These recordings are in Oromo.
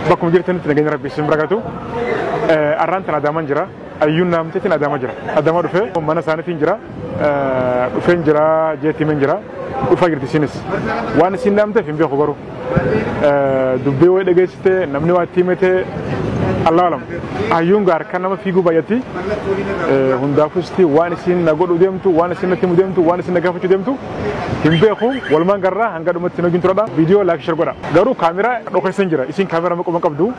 Bakkuma jirtanitti nageenya Rabbii isin bira gatu. Arraan tana Adaamaan jira. Ayyuun naamteetiin Adaama jira. Adaama dhufee mana isaaniitiin jira. Dhufeen jira jeetimeen jira. Dhufaa jirti isinis. Waan isin naamteef hin beeku garuu. Dubbii wayii dhageessite namni waa itti himete Allah alam. Ayyuun gaar kan nama fiiguu baay'atti. Hundaafuu isti waan isin na godhu deemtu, waan isin natti himu deemtu, waan isin na gaafachuu deemtu hin beeku. Walumaan garraa hanga dhumatti nu turadha. Viidiyoo like share godha. Garuu kaameraa dhokeessan jira. Isin kaameraa quban qabdu.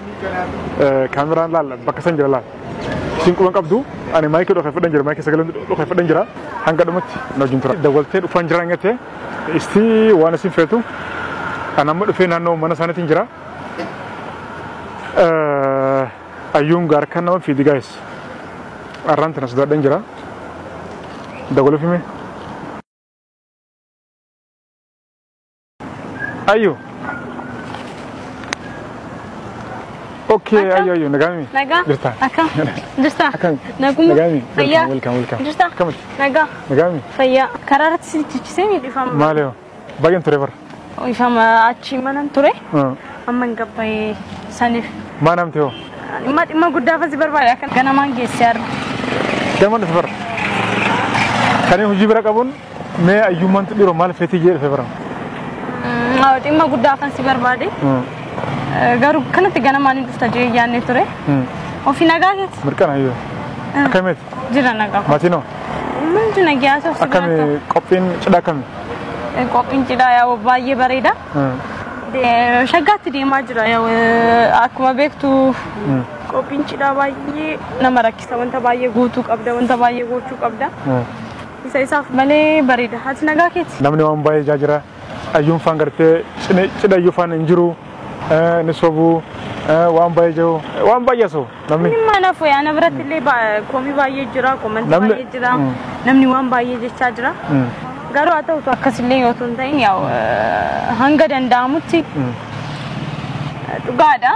Kaameraan laal bakka san jira laal. Isin quban qabdu. Ani maayikii dhokeeffadhan jira. Maayikii sagalee dhokeeffadhan jira. Hanga dhumatti nu wajjin tura. Dawwaltee dhufaan jira nyatte. Isti waan isin feetu. Ani amma dhufee naannoo mana isaaniitiin jira. Ayyuun gaar kan nama fiidi guys. Arraan tana sodaadhan jira. Dawwaluuf hime. Ayyu. Okay, ayyu ayyu nagaami. Nagaa. Jirta. Akkam. Jirta. Akkam. Naguma. Nagaami. Fayyaa. Welcome, welcome. Jirta. Akkamitti? Nagaa. Nagaami. Fayyaa. Karaa irratti si ciccisee ni dhifama. Maali hoo? Baay'een ture bara. Ifama achi manan ture. Amma hin gabbayee saniif. Maa naamte hoo? Dhimma dhimma guddaa fasi barbaade akka ganamaan geessee arga. Gama dhufe bara. Kan hojii bira qabuun mee ayyummaan dhiiroo maal feetii jee dhufe bara. Dhimma guddaa afan si barbaade. Garuu kanatti ganamaan hin dhufta jee yaadne ture. Ofii nagaa keessa. Mirqana ayyoo. Akkamitti? Jira nagaa. Maatiin hoo? Hundi nagaa haasofsi Akkami qophiin cidhaa akkami? Qophiin cidhaa yaa'u baay'ee bareeda. Shaggaatti deemaa jira. Akkuma beektu qophiin cidhaa baay'ee nama rakkisa. Wanta baay'ee guutuu qabda, wanta baay'ee gochuu qabda. Isa isaaf malee bareeda. Ati nagaa keeti? Namni waan baay'ee ijaa jira. Ayyuun faan gartee cidha ayyuu faan hin jiru. Ni sobu. Waan baay'ee jiru. Waan baay'ee sobu namni. Inni mana fooyya'aa ana biratti illee komii baay'ee jira, komantii baay'ee jira. Namni waan baay'ee jechaa jira. Garuu haa ta'utu akkasillee yoo hin ta'in yaa'u hanga danda'amutti dhugaadha.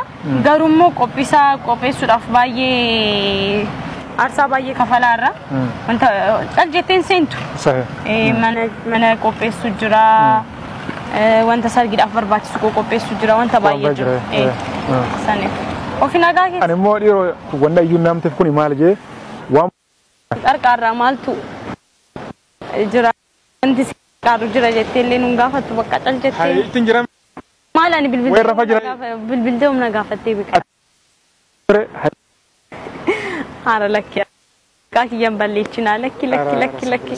Garuu immoo qophiisaa qopheessuudhaaf baay'ee aarsaa baay'ee kafalaarra. Wanta cal jetteen seentu. Mana qopheessu jira. Wanta sargiidhaaf barbaachisu qopheessu jira. Wanta baay'ee jira. Saniif. Ofi nagaa keessa. Ani immoo dhiiroo wanta iyyuu naamteef kun maal jee waan qarqaarraa maaltu jira. Wanti si qarqaaru jira jettee illee nuun gaafattu bakka cal jettee. Ittiin jira. Maal ani Wayii rafaa jira. bilbiltee humna gaafattee beekta. Haara lakki. Maqaa kiyyaan balleechinaa lakki lakki lakki lakki.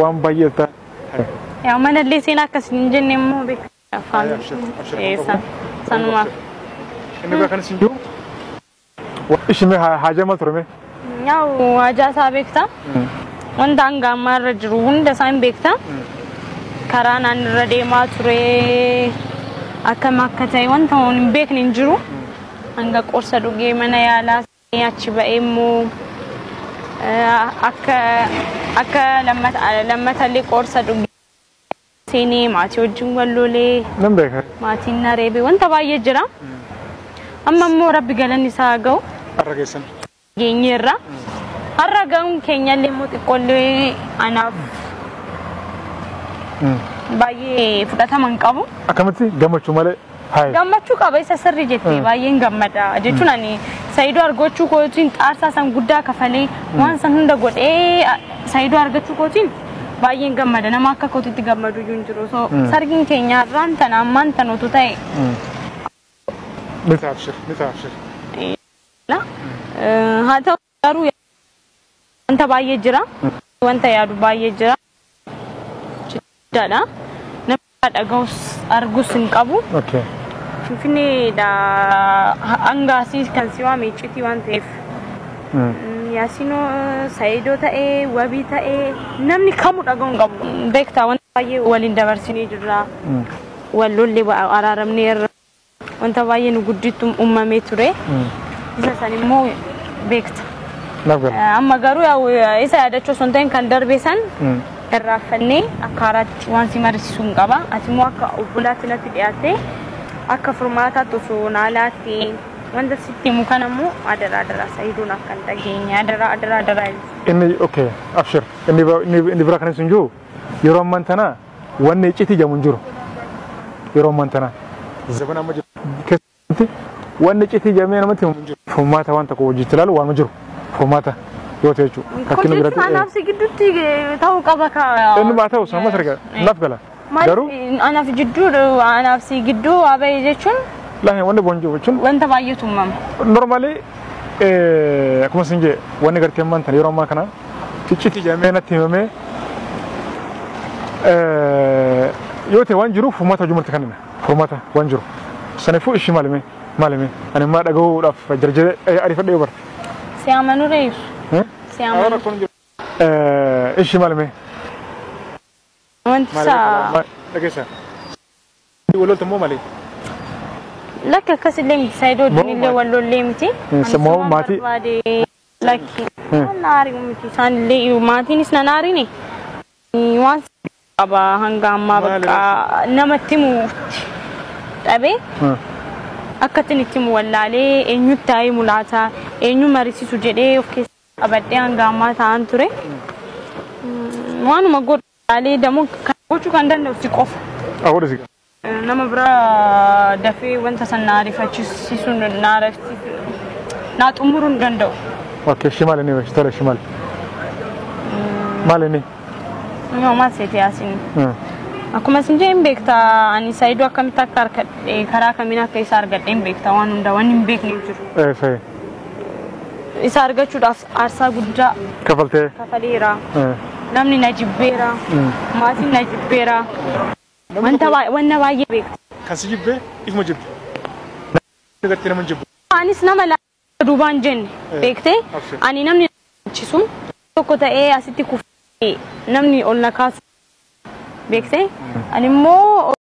Waan baay'ee ta'a. Yaa manallee seenaa akkas hin jenne immoo beekta. Afaan. Sanumaaf. Inni bira kan isin jiru. Ishimee haajama ture mee? Yaa'u haajaa isaa beekta. Wanta hanga ammaa irra jiru hunda isaa hin beekta. Karaa naan irra deemaa ture akkam akka ta'e wanta hin beekne hin jiru. Hanga qorsa dhugee mana yaalaa achi ba'ee immoo akka akka lammatallee qorsa dhugee seenee maatii wajjin wal lolee. Nan beeka. Maatiin na reebe wanta baay'ee jira. Amma immoo Rabbi galanni isaa haa ga'u. Har'a geessan. Geenyeerra. Har'a ga'uun keenyallee immoo xiqqoollee anaaf baay'ee fudhatama hin qabu. Akkamitti gammachuu malee? Gammachuu qaba isa sirrii jettee baay'een gammada. Jechuun ani Saayidoo argachuu kootiin xaarsaa san guddaa kafalee waan san hunda godhee Saayidoo argachuu kootiin baay'een gammada. Nama akka kootitti gammadu iyyuu hin jiru. So sargiin keenya har'aan tana ammaan tana otoo ta'e. Ni ta'a abshir, ni ta'a abshir. Haa ta'u garuu wanta baay'ee jira. Wanta yaadu baay'ee jira. Guddaadha. Namni dhaga'us argus hin qabu. Finfinneedha hanga asii kan si waame iccitii waan ta'eef. Yaasinoo Saayidoo ta'ee wabii ta'ee namni kamuu dhaga'uu hin qabu. Beektaa wanta baay'ee waliin dabarsinee jirra. Wal lollee araaramneerra. Wanta baay'ee nu gudditti uumamee ture. Isa san immoo beekta. Amma garuu isa yaadachuu osoo hin ta'in kan darbe san irraanfannee akka haaraatti waan si marsiisuu hin qaba. Ati immoo akka obbolaatti natti dhiyaattee akka furmaataatti osoo naalaatti wanta sitti himu kana immoo adaraa adaraa Saayidoon akka hin dhageenye adaraa adaraa adaraa. Inni okay abshir inni bira kan isin jiru yeroo ammaan tana wanni iccitii jedhamu hin jiru. Yeroo ammaan tana Zabana amma jiru keessatti wanni citii jamee namatti himu jiru. Furmaata waan tokko hojiitti ilaalu waan jiru. Furmaata yoo ta'e jechuudha. Kun jechuun anaaf si gidduutti ta'uu qaba ka. Inni maa ta'u sanas arga naaf gala. Garuu anaaf jidduu anaaf si gidduu waa bahe jechuun. Laahin wanni boonjuu jechuun. Wanta baay'eetu uumama. Normaalii akkuma isin jee wanni gartee ammaan tana yeroo ammaa kana iccitii jedhamee natti himamee yoo ta'e waan jiru furmaata hojii murte kannina furmaata waan jiru. Saniifuu ishii maalime maalime ani immoo dhagahuudhaaf jarjaree ariifadhee yoo barte. Si amanuu reessu. Si amanuu. Ishii maalime. Wanti isaa. Dhageessa. Walolta immoo malee. Lakki akkasillee miti saayidoo wajjin wal lollee miti. Moo maatii. Lakki. Waan aari'u miti isaanillee maatiinis nan aarine. Waan qaba hanga ammaa bakka namatti himuutti dhabee akkattiin itti himu wallaalee eenyutti taa'ee mulaata eenyu mariisisu jedhee of keessa qabadhee hanga ammaa taa'an ture. Waanuma godhaalee damoo gochuu kan danda'u si qofa. Awwaala si. Nama biraa dafee wanta sana na ariifachiisuu na xumuruu hin danda'u. Okay, shimal inni tola shimal. Maal inni? Maal seete yaasin? Akkuma isin jee hin beekta ani saayidoo akkamitti akka argadhe karaa kamiin akka isa argadhe hin beekta waan hunda waan hin beekne hin jiru. Isa argachuudhaaf aarsaa guddaa kafaltee kafaleera. Namni na jibbeera. Maatiin na jibbeera. Wanta baay'ee beekta. Kan si jibbee ifuma jibbe. Namni nama jibbu. Anis nama duubaan jenne beektee ani namni achisu tokko ta'ee asitti kufee namni ol na kaasu beektee ani immoo